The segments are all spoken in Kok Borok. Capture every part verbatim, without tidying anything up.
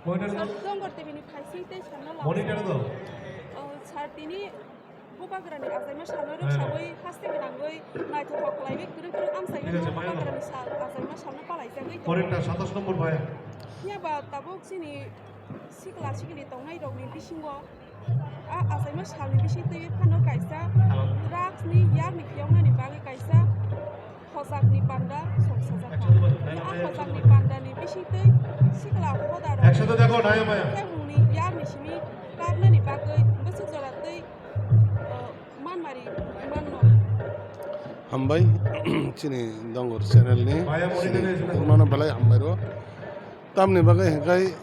Sir, Dongor T V ni phaising tei sanna Monitor do. Sir, tini Bubagrani achaima salno rwksawi haste gwnangwi naithothok khlaiwi kwrwng kwrwng amchaio Bubagrani sal achaima salno palaijagwi tongo. Phiya ba tabuk chini sikla sikli tongnai rokni bisingo a achaima salni bisingtwi phano kaisa drugs ni yakni phiyoknani bagwi kaisa hojakni panda songsajakha. A hojakni pandani bisingtwi sikla hoda rok khe mungni yakni simi kapnani bagwi bwswk jora twi, uh, manmari manno. Hambai chini Dongor channel ni chini kukmano belai hambai rw. Tamni bagwi hwnkhe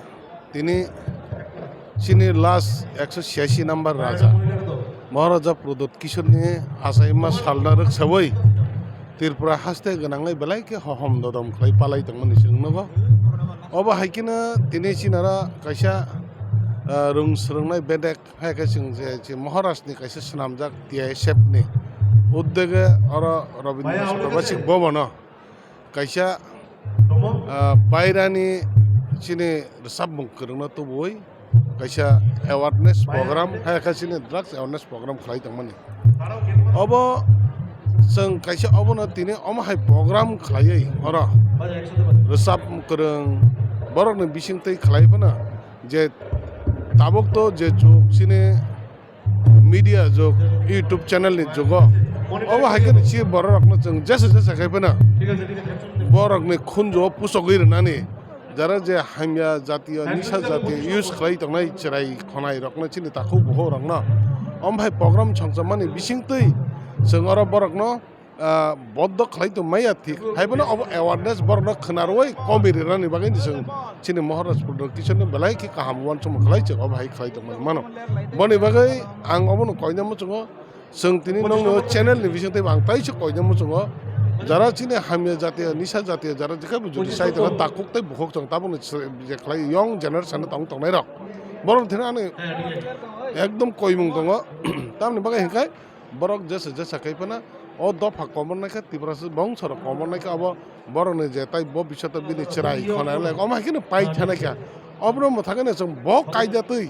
tini chini last ekso chhiyasi number raja Maharaja Pradyut Kishorni achaima salna rwksawi Tripura haste gwnangwi belai khe hohom dodom khlai palai tongmani chwng nugo. Obo hai kheno tini chinaro kaisa, ah, rwng swrwngnai bedek hai khe chwng je, je Maharajni kaisa swnamjak T I S F ni uddege oro Rabindra Bhai, Satrabasik Bhavan o kaisa, ah, bairani chini rwchapmung kwrwngno tubui kaisa awareness program, hai khe chini drugs awareness program khlai tongmani. Obo chwng kaisa obono tini omo hai program khlaiwi oro rwchap kwrwng borokni bisingtwi khlai phano je tabuk to je jug chini media jug, YouTube channel ni jugo. Obo hai kheno si borok rokno chwng jesa jesa khai phano borok ni khunju o puchogwi rwnani, jara je hamya jatiyo, nisa jatiyo use khlai tongnai chwrai khonai rokno chini takhuk bukhuk rokno. Omo hai program chongchomani bisingtwi chwng oro borokno ah, bondo khlai tong maya thik. Hai phano obo awareness borokno khwnarwi komi rwnani bagwi chwng chini Maharaj Production no belai khe kaham uansukma khlai chwng obo hai khlai tong mano. Boni bagwi ang obono koina muchungo chwng tini nokni o channel ni bisingtwi ang taisa koina muchungo jara chini hamya jatiya nisa jatiya jara jekhe bo jodi sai tongkha takhuk tei bukhuk chwng tabukni je khlai young generation no tong tongnai rok borok thina ani ekdom koimung tongo tamni bagwi hwnkhe Borok jesa jesa khai phano o dopha komornai khe Tiprasa bongso rok komornai khe abo borokni je tai bo bisato bini chwrai khonai le omo hai kheno pai thanai kha. Obono mwthangwi no chwng bo kaida twi,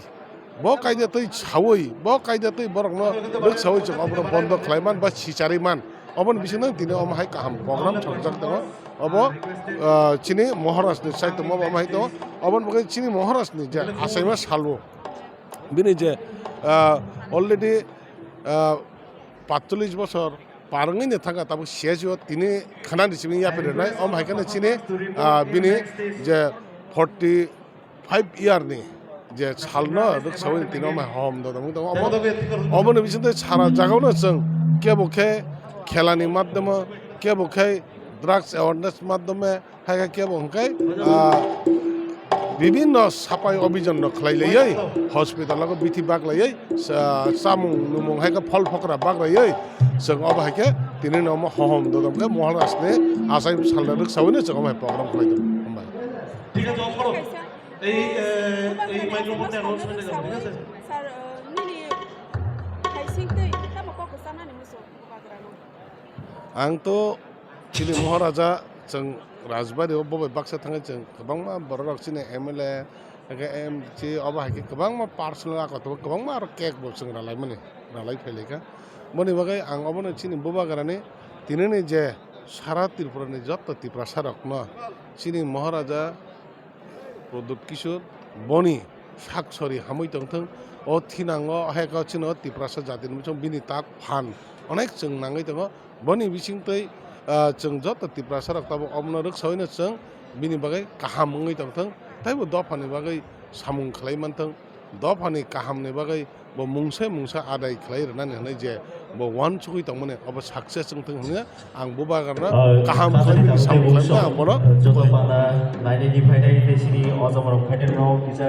bo kaida twi sawi, bo kaida twi borokno rwksawi chwng obono bondo khlai man ba sicharwi man. Oboni bisingtwi tini omo hai kaham program chongjak tongo. Obo, ah, chini Maharajni side tongma omo hai tongo. Oboni bagwi chini Maharajni je achaima salo bini je, ah, already, ah, patchollish bosor par wngwi no thangkha, tabuk C S O tini khwnani simi yapri rwnai. Omo hai kheno chini, ah, bini je forty five year ni je salno rwksawi tini omo hai hohom dodom wng tongo. Omo, oboni bisingtwi sara jagao no chwng kebo khe khelani madhyamo, kebo khe drugs awareness madhyame, Hai khe kebo hwnkhe, ah, bibinno sapai obijon no khlai laiwi, hospital o bithi bak laiwi, sa-, chamung numung hai khe phol phokra bak laiwi, chwng obo hai khe tini no omo hohom dodom khe Mohalraj ni achai salna rwksawi no chwng omo hai program khlai tongo. Hambai. ঠিক আছে, off করো। এই, এ, এই মাইক্রোফোনটা অ্যানাউন্সমেন্টে যাবে, ঠিক আছে? Sir, uh, nini hai sing tei tamo kok sanani musu bubagrano. Ang to chini Moharaja, chwng Rajbari o bo bai baksa thangwi chwng kwbangma borok rok chini M L A, hwnkhe M C obo hai khe kwbangma personal a kotor kwbangma aro cake bo chwng ralaimani, ralai phailaikha. Boni bagwi ang obono chini bubagrani tinini je sara Tripura ni joto Tiprasa rokno chini Moharaja Pradyut Kishore boni sak sori hamwi tongthwng. O thinango hai khe chini o Tiprasa jatini muchung bini tak phan onek chwng nangwi tongo. Boni bisingtwi, ah, chwng joto Tiprasa rok tabuk omono rwksawi no chwng bini bagwi kaham wngwi tongthwng. Teibo dophani bagwi samung khlai manthwng. Dophani kahamni bagwi bo mungsa mungsa adai khlai rwnani hwnwi je bo uansugwi tongmani obo success wngthwng hwnwi ang bubagrano kaham khlaimani samung khlaimano ang bono joto panda nainani phainai tei chini ojomorok phainai rok kisa